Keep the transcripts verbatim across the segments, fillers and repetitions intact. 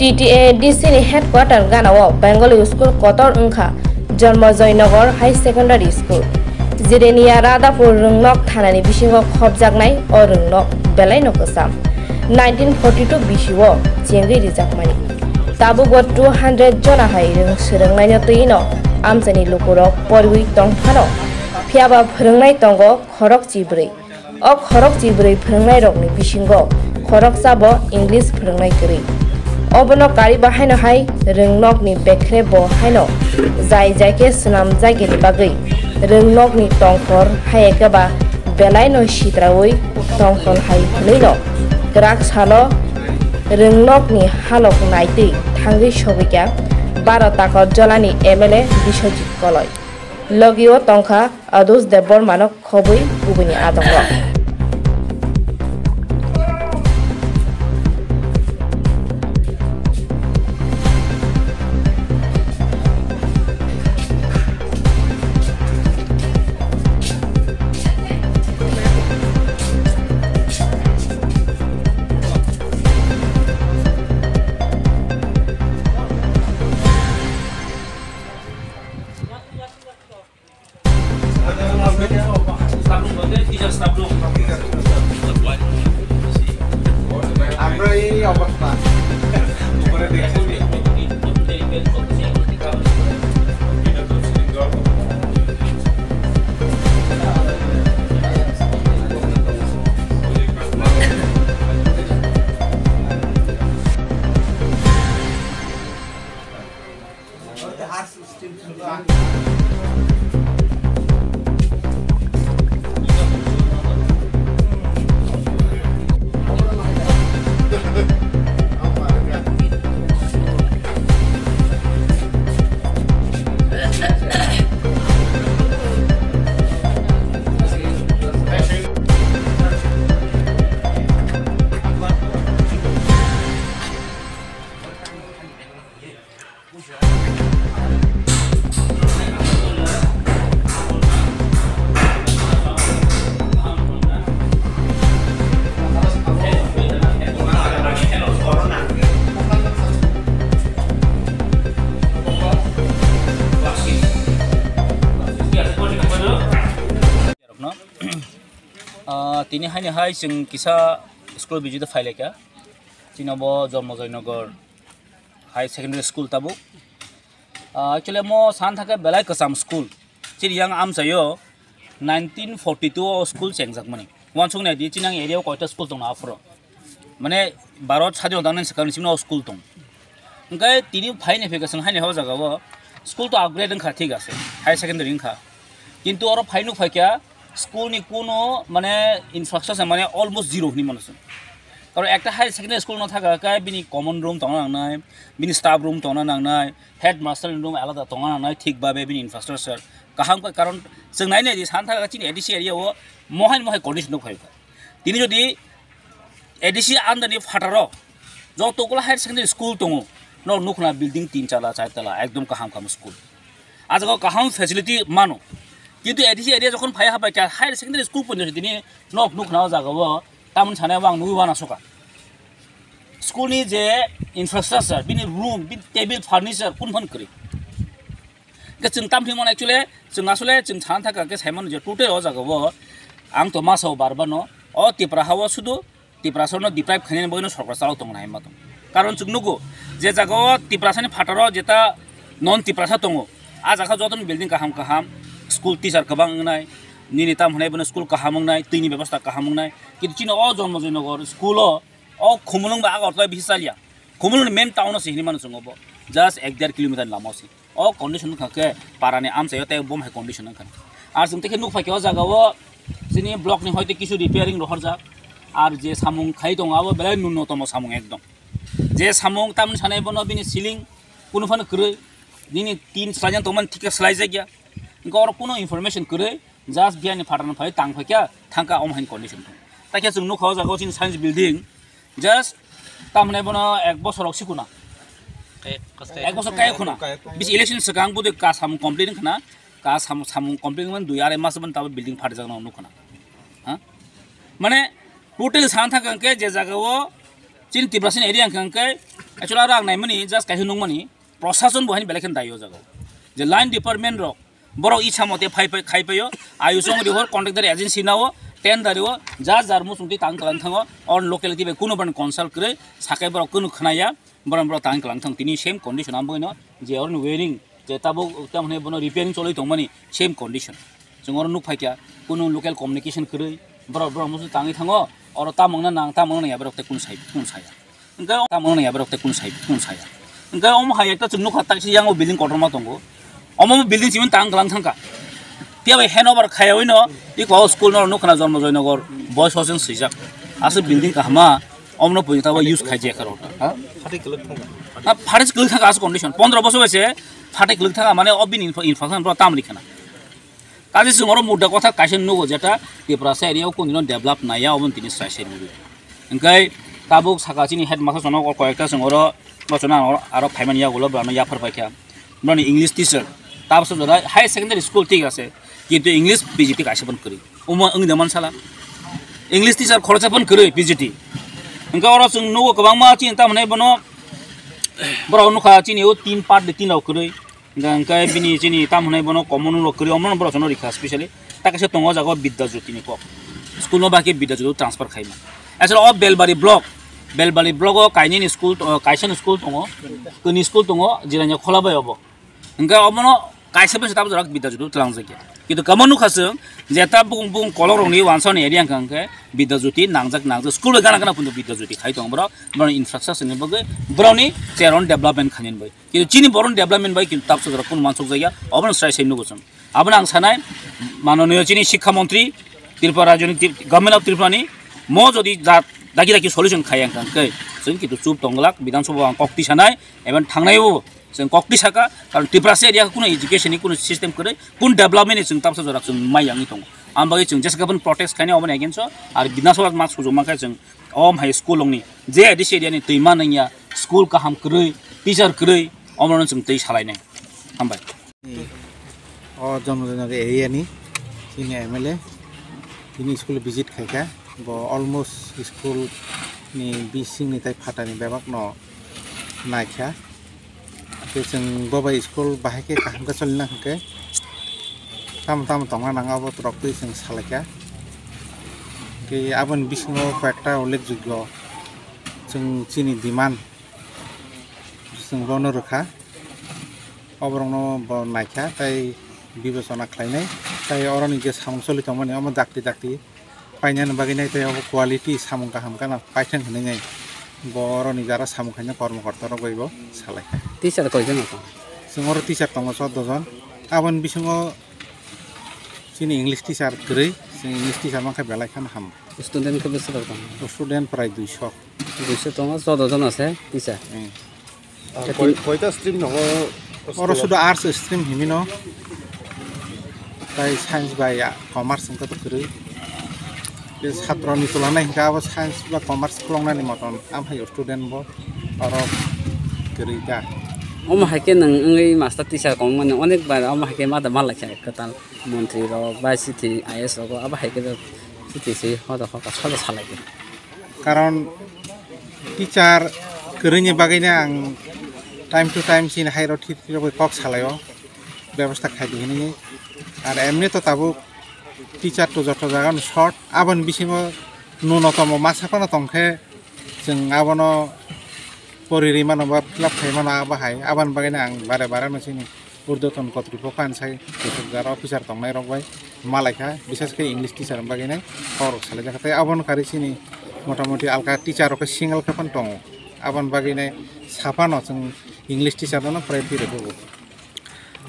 T T A D C ni headquarter ganao Bengali school kotor wngkha Janmajoy Nagar High Secondary School. Jirenia Radhapur Rwngnok thanani bisingo khopjaknai o rwngnok belaino kwcham. Nineteen forty two bisio chengwi rijakmani. Tabukbo two hundred jona hai rwng swrwngnaino twino amchaini lukurok poriwi tongphano. Phiyaba phwrwngnai tongo khorok chibrwi. O khorok chibrwi phwrwngnairokni bisingo khoroksa bo English phwrwngnai kwrwi. Obono kari bahaino hai rwngnokni bekhre bo haino jai jai khe swnamjakgini bagwi rwngnokni tongkhor hai eke ba belaino sitraui tongkhol hai hwnwino kwrak salo rwngnokni halok naitwi thangwi sogwikha baro takor jolani M L A Biswajit Koloi. Logio tongkha Adush Debbarmano khobwi kubuni adongo. আমরা এই অবস্থা। Ah, tini haini hai chwng kisa school visit o phailaikha. Chini bo Janmajoy Nagar High Secondary School tabuk. Ah, actually, omo san thangkhe belai kwcham school. Chini yang amchaio nineteen forty two o school chengjakmani. Uansuk naidi, chini ang area o koita school tongno aphuru. Mane, Bharat sadhino tangnani swkangni simi o school tong. Hwnkhe tini phaini phaikha chwng haini o jagao school to upgrade wngkha, thik ase, higher secondary wngkha. Kintu oro phai nuk phaikha school ni kuno, mane, infrastructure, mane, almost zero hinwi mano chwng. Karon ekta higher secondary school no thaka khe bini common room tongna nangnai, bini staff room tongna nangnai, headmaster ni room alada tongna nangnai, thik babe bini infrastructure kaham kha. Karon chwng nai nai di, san thaka chini A D C area o mohai mohai condition nuk phaikha. Tini jodi A D C under ni phataro joto kula higher secondary school tongo, nok nukhna building tin tala, char tala, ekdom kaham kaham school. A jaga kaham facility mano. Kintu A D C area jokhon phai habai kha higher secondary school ponjo tini nok nukhna o jaga o tamni sanai o ang nugwi wana soka. School ni je infrastructure, bini room, bini table, furniture, kun phan kwrwi. Hwnkhe chwng tam thwimano actually, chwng asole chwng sana thaka khe saimano je total o jaga o ang to masa o bar bano, o Tipra ha o sudu Tiprasa no deprive khainani bagwi no sorkar chalok tongo nai ma tong. Karon chwng nugo je jaga o Tiprasa ni phataro jeta non Tiprasa tongo, a jaga joto ni building kaham kaham, school teacher kwbang wngnai, nini tam hwnai bono school kaham wngnai, twi ni bebosta kaham wngnai, kintu chini o Janmajoy Nagar school o, o Khumulwng bai Agartala bisi chaliya, Khumulwng ni main town o se hinwi mano chwng obo, just ek der kilometer lama o se. O condition wngkha khe para ni amchaio tei bo hai condition wngkha. Ar chwng tei khe nuk phai khe o jaga o chini block ni hoite kisu repairing rohorjak. Ar je samung khai tongo abo belai nunnotomo samung ekdom. Je samung tamni sanai bono bini ceiling kunu phano kwrwi, nini tin swlaijaknai tongmani thik khe swlaijakya. Wngkha oro kunu information kwrwi. Just biyani phataro phai tang phai kha thangkha omo hai condition thang. Tai khe chwng nukha o jaga o chini science building just tamni bono ek bosor rok sikuna. Ek bosor kaya khuna. Bis election swkang budi ka samung complete wngkhana, ka samung, samung complete wngmani dui arai mas ban tabo building phatjak no nukhana. Ha? Mane total san thangkha hwnkhe je jaga o chini Tiprasani area hwnkha hwnkhe Actually, aro ang naimani, just kaisa nukmani, prosason bo haini belai khe dai o jaga o. Je line department rok, borok isa mote phai phai khai paio, ayusong rihor contractor agency nao, tender o, jar jar muchungtwi tang kalang thango, or locality bai kuno ban consult kwrwi, sakai borok kunu khnaya, borok borok tang kalang thang tini same condition ambo ino, je orni wiring, je tabuk tamo hwnwi bono repairing choli tongmani same condition. Chwng oro nuk phaikha, kunu local communication kwrwi, borok borok muchung tangwi thango, oro tamo wngna nang, tamo wngna ya borok tei kunu sai, kunu saya. Hwnkhe tamo wngya borok tei kunu sai, kunu saya. Hwnkhe omo hai ekta chwng nukha, taisa yang o building kotorma tongo. Omo building simi tang kalang thangkha. Phiya bai handover khayawino iko o school no nukha na Janma Joynagar boys hostel swijak. Aswk building kahama, omono pui thabo use khaijak kha rok. Ha? Phatai kwlwk thangkha. Ha, phatai kwlwk thangkha aswk condition. Pondro bosor bai se phatai kwlwk thangkha, mane o bini infra-, infrastructure bro tamri khana. Kaje chwng oro mudda kotha kaisa nugo, jeta Tiprasa area o kunu develop naiya, obo tini srai srai nugo. Hwnkhe tabuk saka chini headmaster chwngno koyekta chwng oro, o chwngno aro phaimani yagulo borokno yaphar paikha. Borokni English teacher, tabuk jora higher secondary school thik ase, kintu English P G T kaisa phano kwrwi. Omo wngwi da mansala. English teacher khoroksa phano kwrwi P G T. Hwnkhe oro chwng nugo kwbangma chini tamo hwnwi bono, borok nukha chini o tin part de tin rok kwrwi. Hingkha hingkhe bini chini tam hwnwi bono common rok kwrwi, omono borok chwngno rikha specially. Ta kaisa tongo o jaga o Bidya Jyoti ni kok. School no bahai khe Bidya Jyoti o transfer khaima. Aswk o Belbari block, Belbari block o kainwi ni school, o kaisa ni school tongo, kwnwi school tongo, Jirania Khola bai obo. Hingkhe omono kaisa bai se tabuk jora Bidya Jyoti o twlang jakya. Kintu kwbangma nukha chwng je ta bukung bukung kolok rokni wansani area hingkha hingkhe Bidya Jyoti nangjak nangjak school bai gana gana phundu Bidya Jyoti khai tongo borok, borokni infrastructure ni bagwi, borokni cheron development khainani bai. Kintu chini borokni development bai kintu tabuk jora kunu mansuk jakya, obono srai srai nugo chwng. Abono ang sanai, manoniyo chini Sikha Montri, Tripura Rajyoni Tri-, Government of Tripura ni, mo jodi da-, dagi dagi solution khaya wngkha hwnkhe, chwng kintu chup tongglak, Bidhan Sabha ang kokti sanai, even thangnai o chwng kokti saka, karon Tiprasa area kunu education ni kunu system kwrwi, kunu development ni chwng tabuk jora chwng mai yangwi tongo. Ang bagwi chwng jesa khe bono protest khainai obono against o, ar Bidhan Sabha ma sujok mankha chwng, om hai school ongni, je A D C area ni twi ma nangya, school kaham kwrwi, teacher kwrwi, omono chwng twi salainai. Hambai. O Janma Joynagar area ni chini M L A tini school visit khaikha, bo almost school ni bising ni tai phatani bebak no naikha. Tei chwng bo bai school bahai khe kaham khe choli na hwnkhe tamo tamo tongna nang abo rok twi chwng salaikha. Tei aboni bisingo koi ekta ullekh jogyo chwng chini demand chwng bono rwkha. Oborokno bo naikha tei bibechona khlainai, tei oroni je samung choli tongmani omo dakti dakti painani bagwi nai tei obo quality samung kaham gana paithang hinwi nai bo oroni jara samung khaina kormo korta rok bai bo salaikha. Teacher koi jon tongo? Chwng oro teacher tongo chordo jon, aboni bisingo chini English teacher kwrwi, chwng English teacher mankha belai kheno ham. Student khe bwswk rok tongo? Student prai duiso. Duiso tongo, chordo jon ase teacher. Hmm. Koi-, koita stream tongo? Oro sudu arts stream himino. Tai science bai, ah, commerce wngkha to kwrwi. Tei satro ni tula nai hwnkha abo science ba commerce khuloknani motom. Amhai student bo oro kwrwi ta. Omo hai khe nwng wngwi master teacher kong mani onek bar omo hai khe ma da ma lai kha kwtal montri rok bai city I A S rok abo hai khe city se hoda hoda soda salai khe. Karon teacher kwrwini bagwino ang time to time chini hai rok thik thik rok bai kok salaio, bebosta khaidi hinwi. Ar emni to tabuk teacher to joto jaga no short, aboni bisingo nuno tomo masa phano tongkhe chwng abono pori ri mano ba fill up khai mano abo hai, aboni bagwino ang bare bare no chini urdhwton kotripokho ani sai kuchuk jara officer tongnai rok bai malaikha, bishes khe English teacher ni bagwi nai kok rok salaijak kha. Tei aboni karwi chini motamoti alka teacher rok khe single khe phano tongo, aboni bagwi nai saphano chwng English teacher no priority rwkhugo.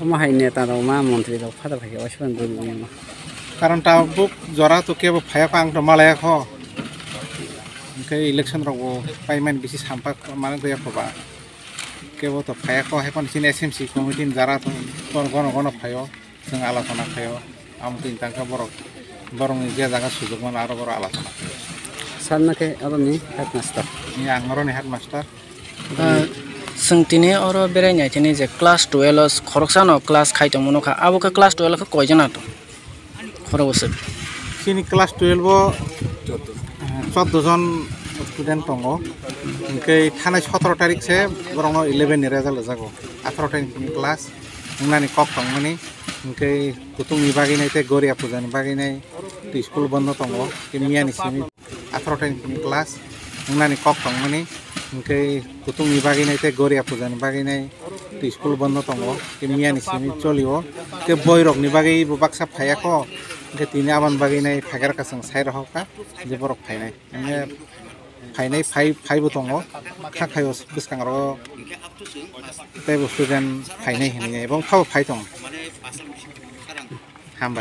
Omo hai neta rok ma montri rok phada phai khe waisa phano dui nung. Karon tabuk jora to kebo phaiya kho, ang to malaya kho, hwnkhe election rok bo paimani bisi sampa mani gaya kho ba. Kebo to phaiya kho, hai phano chini S M C committee ni jara to gono gono phaio, chwng alochona khaio, amo twi tangkha borok, borokni je jaga sujok mano aro borok alochona khaio. Sir no khe oroni headmaster? Ni ang oroni headmaster. Ah, chwng tini oro berai nai tini je class twelve o khoroksa no class khai tongmo nukha, abo khe class twelve khe koi jona to? Khoro bwswk. Chini class twelve o, eh, chordo jon Student tongo, hwnkhe thanai sotoro tarik se borokno eleven ni result rwjago, atharo tarik ni class wngnani kok tongmani, hwnkhe kutung ni bagwi nai tei Goria puja ni bagwi nai tei school bondo tongo, tei miya ni simi atharo tarik ni class wngnani kok tongmani, hwnkhe kutung ni bagwi nai tei Goria puja ni bagwi nai tei school bondo tongo, tei miya ni simi cholio, tei boy rok ni bagwi bo baksa phaiya kho, hwnkhe tini aboni bagwi nai phaikar ka chwng sai rohor kha je borok phainai. Hwnkhe phainai phai, phaibo tongo, kha khaio bwskango teibo student phainai hinwi ebong phabo phai tongo. Hambai.